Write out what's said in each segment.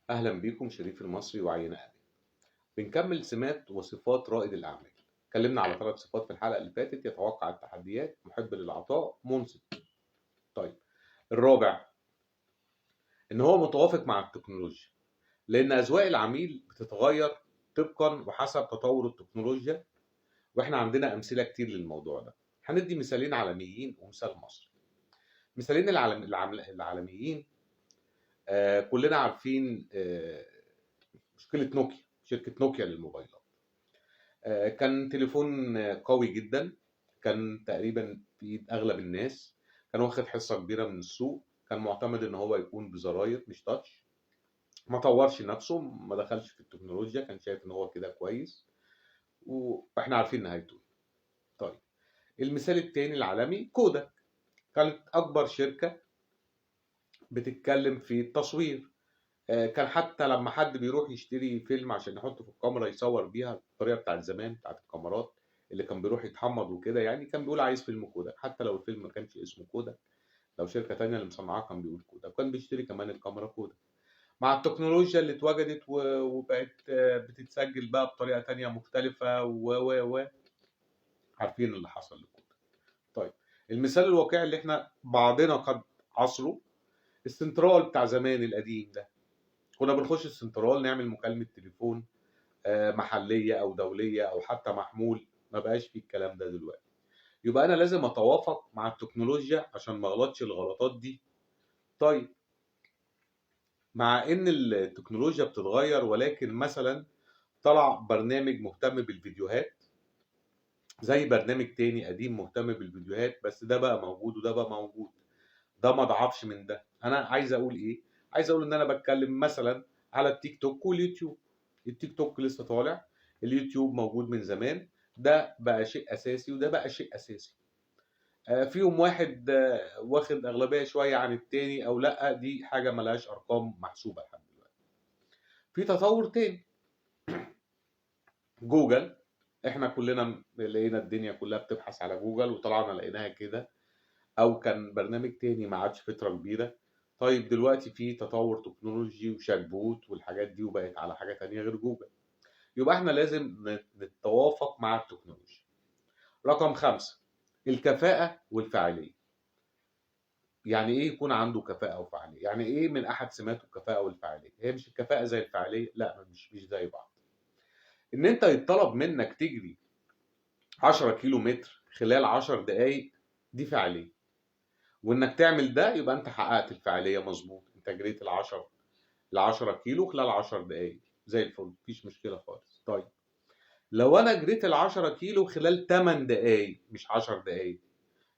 أهلا بيكم، شريف المصري وعينة أبي. بنكمل سمات وصفات رائد الأعمال. اتكلمنا على 3 صفات في الحلقة اللي فاتت: يتوقع التحديات، محب للعطاء، منصت. طيب الرابع إن هو متوافق مع التكنولوجيا، لأن أذواق العميل بتتغير طبقا وحسب تطور التكنولوجيا، وإحنا عندنا أمثلة كتير للموضوع ده. هندي مثالين عالميين ومثال مصري. مثالين العالميين، كلنا عارفين مشكلة نوكيا، شركة نوكيا للموبايلات. كان تليفون قوي جدا، كان تقريبا في ايد اغلب الناس، كان واخد حصة كبيرة من السوق، كان معتمد ان هو يكون بزراير مش تاتش، ما طورش نفسه، ما دخلش في التكنولوجيا، كان شايف ان هو كده كويس، واحنا عارفين نهايته. طيب المثال التاني العالمي كوداك، كانت اكبر شركة بتتكلم في التصوير. كان حتى لما حد بيروح يشتري فيلم عشان يحطه في الكاميرا يصور بيها، الطريقة بتاعت زمان بتاعت الكاميرات اللي كان بيروح يتحمض وكده، يعني كان بيقول عايز فيلم كوداك، حتى لو الفيلم ما كانش اسمه كوداك، لو شركة تانية اللي مصنعاه كان بيقول كوداك، وكان بيشتري كمان الكاميرا كوداك. مع التكنولوجيا اللي اتوجدت وبقت بتتسجل بقى بطريقة تانية مختلفة و و و عارفين اللي حصل لكوداك. طيب المثال الواقعي اللي احنا بعضنا قد عصره، السنترال بتاع زمان القديم ده، كنا بنخش السنترال نعمل مكالمة تليفون محلية أو دولية أو حتى محمول، ما بقاش فيه الكلام ده دلوقتي. يبقى أنا لازم أتوافق مع التكنولوجيا عشان ما أغلطش الغلطات دي. طيب مع إن التكنولوجيا بتتغير، ولكن مثلا طلع برنامج مهتم بالفيديوهات زي برنامج تاني قديم مهتم بالفيديوهات، بس ده بقى موجود وده بقى موجود، ده ما ضعفش من ده. أنا عايز أقول إيه؟ عايز أقول إن أنا بتكلم مثلا على التيك توك واليوتيوب. التيك توك لسه طالع، اليوتيوب موجود من زمان، ده بقى شيء أساسي وده بقى شيء أساسي. فيهم واحد واخد أغلبية شوية عن التاني أو لأ، دي حاجة ملهاش أرقام محسوبة لحد دلوقتي. في تطور تاني، جوجل، احنا كلنا لقينا الدنيا كلها بتبحث على جوجل وطلعنا لقيناها كده، أو كان برنامج تاني ما عادش فترة كبيرة. طيب دلوقتي في تطور تكنولوجي و chatbot والحاجات دي، وبقت على حاجة تانية غير جوجل. يبقى احنا لازم نتوافق مع التكنولوجيا. رقم 5 الكفاءة والفاعلية. يعني ايه يكون عنده كفاءة وفاعلية؟ يعني ايه من احد سماته الكفاءة والفاعلية؟ هي مش الكفاءة زي الفاعلية، لا مش زي بعض. ان انت يتطلب منك تجري 10 كيلو متر خلال 10 دقايق، دي فاعلية، وانك تعمل ده يبقى انت حققت الفاعلية مظبوط، انت جريت العشرة كيلو خلال 10 دقايق زي الفل، مفيش مشكلة خالص. طيب لو انا جريت ال10 كيلو خلال 8 دقايق مش 10 دقايق،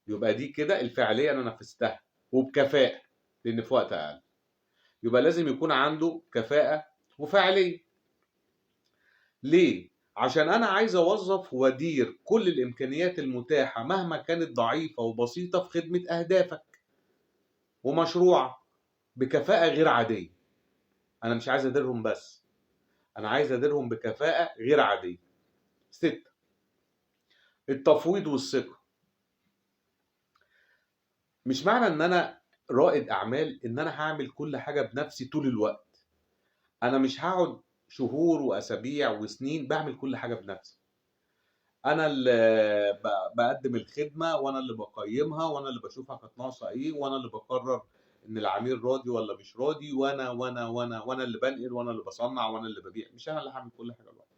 يبقى دي كده الفاعلية انا نفذتها وبكفاءة لان في وقت اقل. يبقى لازم يكون عنده كفاءة وفاعلية. ليه؟ عشان انا عايز اوظف وادير كل الامكانيات المتاحة مهما كانت ضعيفة وبسيطة في خدمة اهدافك ومشروعك بكفاءة غير عادية. انا مش عايز اديرهم بس، انا عايز اديرهم بكفاءة غير عادية. 6 التفويض والثقة. مش معنى ان انا رائد اعمال ان انا هعمل كل حاجة بنفسي طول الوقت. انا مش هقعد شهور واسابيع وسنين بعمل كل حاجة بنفسي. انا اللي بقدم الخدمة، وانا اللي بقيمها، وانا اللي بشوفها كانت ناقصة ايه، وانا اللي بقرر ان العميل راضي ولا مش راضي، وانا وانا وانا وانا اللي بنقل، وانا اللي بصنع، وانا اللي ببيع. مش انا اللي هعمل كل حاجة لوحدي.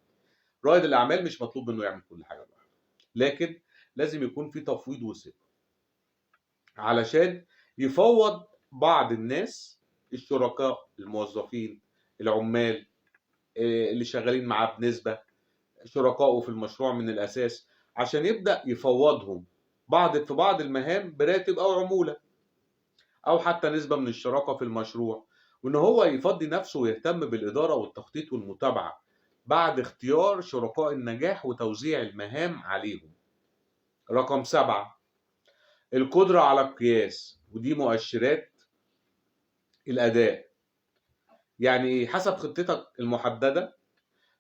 رائد الاعمال مش مطلوب منه يعمل كل حاجة لوحده، لكن لازم يكون في تفويض وثقة علشان يفوض بعض الناس، الشركاء، الموظفين، العمال، اللي شغالين معاه بنسبة، شركائه في المشروع من الأساس، عشان يبدأ يفوضهم في بعض المهام براتب أو عمولة أو حتى نسبة من الشراكة في المشروع، وإن هو يفضي نفسه ويهتم بالإدارة والتخطيط والمتابعة بعد اختيار شركاء النجاح وتوزيع المهام عليهم. رقم 7 القدرة على القياس، ودي مؤشرات الأداء. يعني حسب خطتك المحددة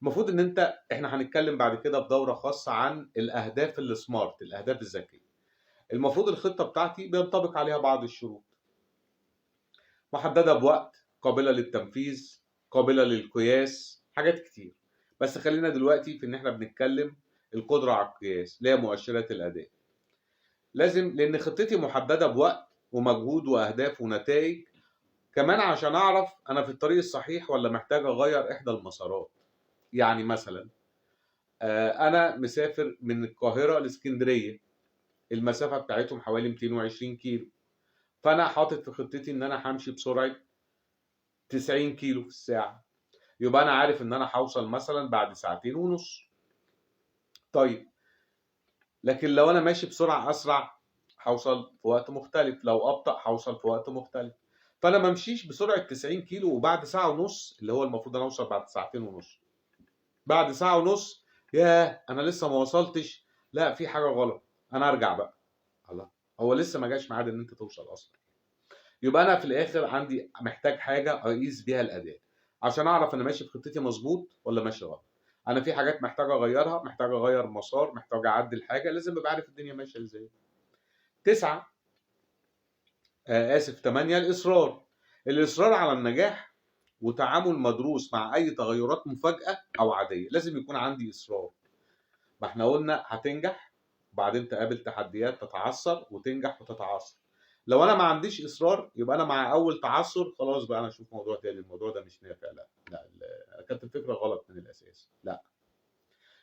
المفروض ان انت، احنا هنتكلم بعد كده في دورة خاصة عن الاهداف السمارت، الاهداف الذكية. المفروض الخطة بتاعتي بينطبق عليها بعض الشروط، محددة بوقت، قابلة للتنفيذ، قابلة للقياس، حاجات كتير. بس خلينا دلوقتي في ان احنا بنتكلم القدرة على القياس اللي هي مؤشرات الأداء. لازم، لأن خطتي محددة بوقت ومجهود وأهداف ونتائج، كمان عشان أعرف أنا في الطريق الصحيح ولا محتاج أغير إحدى المسارات. يعني مثلا أنا مسافر من القاهرة لإسكندرية، المسافة بتاعتهم حوالي 220 كيلو، فأنا حاطط في خطتي إن أنا همشي بسرعة 90 كيلو في الساعة، يبقى أنا عارف إن أنا هوصل مثلا بعد 2.5 ساعة. طيب لكن لو أنا ماشي بسرعة أسرع هوصل في وقت مختلف، لو أبطأ هوصل في وقت مختلف. فأنا ما امشيش بسرعة 90 كيلو وبعد 1.5 ساعة، اللي هو المفروض أنا أوصل بعد 2.5 ساعة، بعد 1.5 ساعة ياه أنا لسه ما وصلتش، لا في حاجة غلط، أنا أرجع بقى. الله، هو لسه ما جاش ميعاد إن أنت توصل أصلا. يبقى أنا في الآخر عندي محتاج حاجة أقيس بيها الأداء عشان أعرف أنا ماشي في خطتي مظبوط ولا ماشي غلط. أنا في حاجات محتاج أغيرها، محتاج أغير مسار، محتاج أعدل حاجة، لازم أبقى عارف الدنيا ماشية إزاي. 8، الإصرار. الإصرار على النجاح وتعامل مدروس مع أي تغيرات مفاجأة أو عادية. لازم يكون عندي إصرار. ما احنا قلنا هتنجح وبعدين تقابل تحديات، تتعثر وتنجح وتتعثر. لو أنا ما عنديش إصرار يبقى أنا مع أول تعثر خلاص بقى أنا أشوف موضوع تاني، الموضوع ده مش نافع، لا لا كانت الفكرة غلط من الأساس، لا.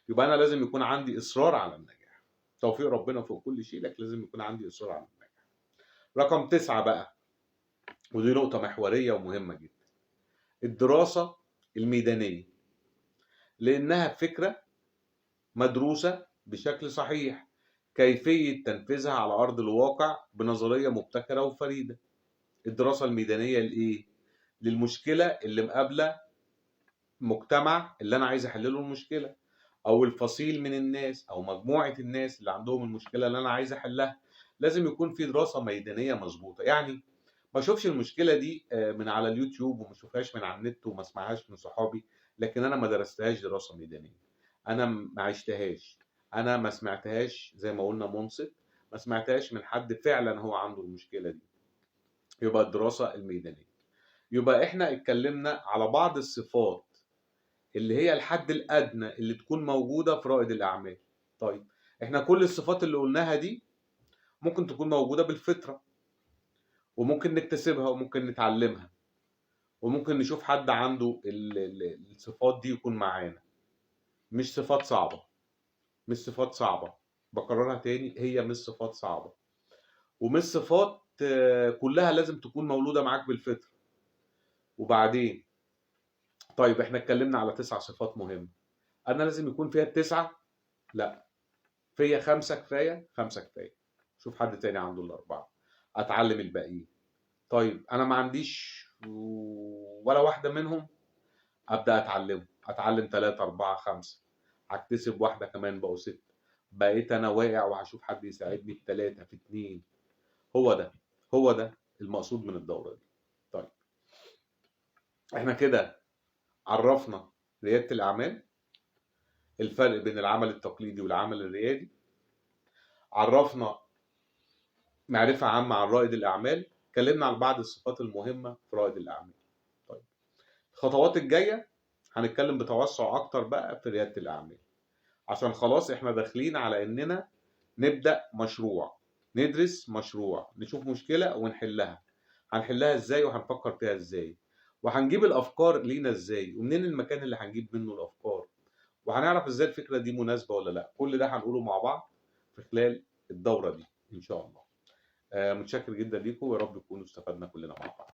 يبقى أنا لازم يكون عندي إصرار على النجاح. توفيق ربنا فوق كل شيء، لكن لازم يكون عندي إصرار على النجاح. رقم 9 بقى، ودي نقطة محورية ومهمة جدا، الدراسة الميدانية، لأنها فكرة مدروسة بشكل صحيح، كيفية تنفيذها على أرض الواقع بنظرية مبتكرة وفريدة. الدراسة الميدانية لإيه؟ للمشكلة اللي مقابلة مجتمع اللي أنا عايز أحلله المشكلة، أو الفصيل من الناس أو مجموعة الناس اللي عندهم المشكلة اللي أنا عايز أحلها. لازم يكون في دراسة ميدانية مظبوطة. يعني ما اشوفش المشكلة دي من على اليوتيوب، وما اشوفهاش من على النت، وما اسمعهاش من صحابي، لكن أنا ما درستهاش دراسة ميدانية، أنا ما عشتهاش، أنا ما سمعتهاش زي ما قلنا منصت، ما سمعتهاش من حد فعلا هو عنده المشكلة دي. يبقى الدراسة الميدانية. يبقى إحنا اتكلمنا على بعض الصفات اللي هي الحد الأدنى اللي تكون موجودة في رائد الأعمال. طيب إحنا كل الصفات اللي قلناها دي ممكن تكون موجودة بالفطرة، وممكن نكتسبها، وممكن نتعلمها، وممكن نشوف حد عنده الصفات دي يكون معانا. مش صفات صعبة، مش صفات صعبة، بكررها تاني، هي مش صفات صعبة، ومش صفات كلها لازم تكون مولودة معاك بالفطرة. وبعدين طيب احنا اتكلمنا على 9 صفات مهمة، انا لازم يكون فيها 9؟ لا، فيها 5 كفاية، 5 كفاية، شوف حد تاني عنده 4، اتعلم الباقيين. طيب انا ما عنديش ولا واحدة منهم، ابدأ اتعلمه، اتعلم 3 4 5، هكتسب واحدة كمان بقوا 6، بقيت انا واقع وهشوف حد يساعدني في 3 في 2. هو ده المقصود من الدورة دي. طيب احنا كده عرفنا ريادة الأعمال، الفرق بين العمل التقليدي والعمل الريادي، عرفنا معرفة عامة عن رائد الأعمال، اتكلمنا عن بعض الصفات المهمة في رائد الأعمال. طيب الخطوات الجاية هنتكلم بتوسع أكتر بقى في ريادة الأعمال، عشان خلاص احنا داخلين على إننا نبدأ مشروع، ندرس مشروع، نشوف مشكلة ونحلها، هنحلها إزاي وهنفكر فيها إزاي، وهنجيب الأفكار لينا إزاي، ومنين المكان اللي هنجيب منه الأفكار، وهنعرف إزاي الفكرة دي مناسبة ولا لأ. كل ده هنقوله مع بعض في خلال الدورة دي إن شاء الله. متشكر جدا ليكم، ويا رب تكونوا استفدنا كلنا مع بعض.